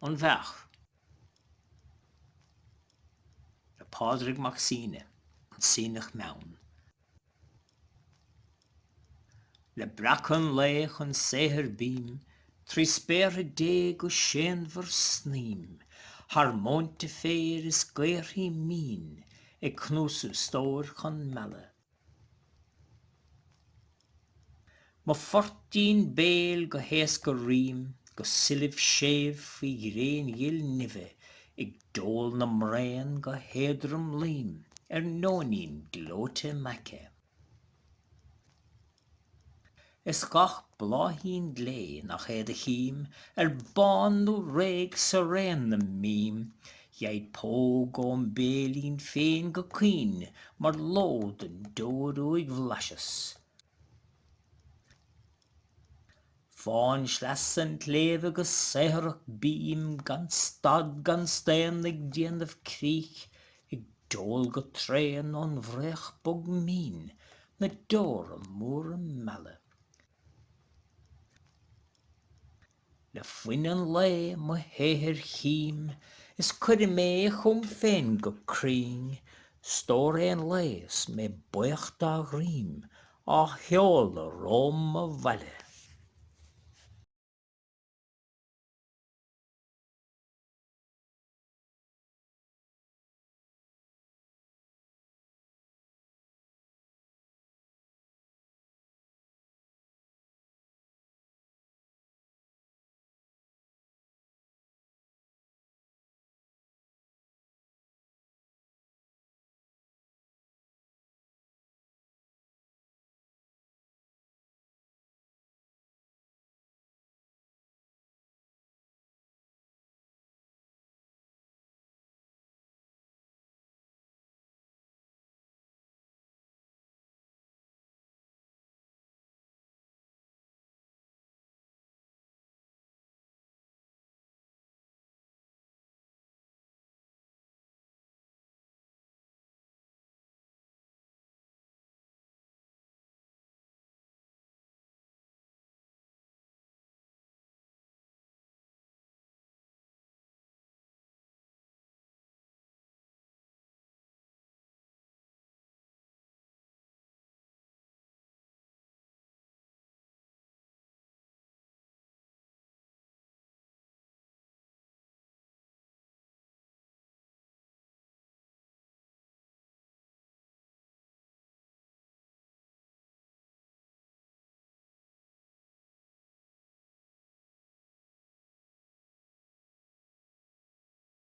An Bheach. Le Pádraig Mac Suibhne, An Sionnach Meann. Le breacadh an lae chun saothair bím, Trí spéartha Dé go séanmhar snoím, Thar móinte féir is gaorthaí mín, Ag cnuasú stóir chun meala. Mo phoirtín béil go héasca rím, Go soilbh séimh faoi ghréin ghil nimhe, Ag deol na mbraon go héadrom luím Ar nóinín gleoite m'aice. Is gach bláithín glé nach éad a chím, Ar bán nó réidh sa raon a mbím, Gheibhid póg óm béilín féin go caoin Mar lód an deoir uaidh bhlaiseas. Fán sleasa an tsléibhe go saothrach bím Gan stad gan staon ag déanamh crích, Ag deol go tréan ón bhfraoch bog mín Na deora móra meala. Le fuin an lae mo shaothar chím Is cuirim é chugam féin go cruinn, Stór aon lae is mé buíoch dá dhroim Á sheoladh romham abhaile.